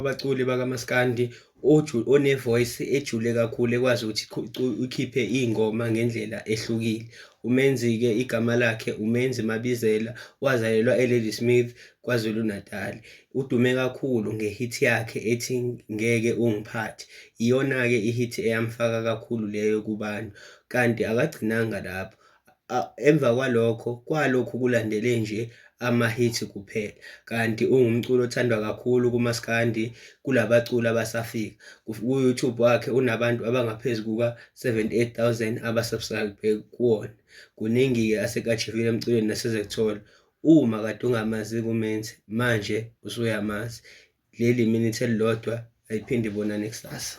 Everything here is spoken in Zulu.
Abaculi bakamaskandi one-voice ejule kakhulu ekwazi ukuthi ikhiphe iy'ngoma ngendlela ehlukile. UMenzi-ke igama lakhe uMenzi Mabizela, wazalelwa eLadysmith, KwaZulu-Natal. Udume kakhulu nge-hit yakhe ethi Ngeke Ungiphathe. Iyona-ke i-hit eyamfaka kakhulu leyo kubantu, kanti akagcinanga lapho. Emva kwalokho kwalokhu kulandele nje ama-hit kuphela, kanti ungumculi othandwa kakhulu kumaskandi kulabaculi abasafika. Ku-YouTube wakhe unabantu abangaphezu kuka-78,000 aba-subscribe kuwona. Kuningi-ke asek-achieve-ile emculweni nasezekuthola. Uma kade ungamazi-ke uMenzi, manje usuyamazi. Leli minithi elilodwa ayiphinde ibonane kusasa.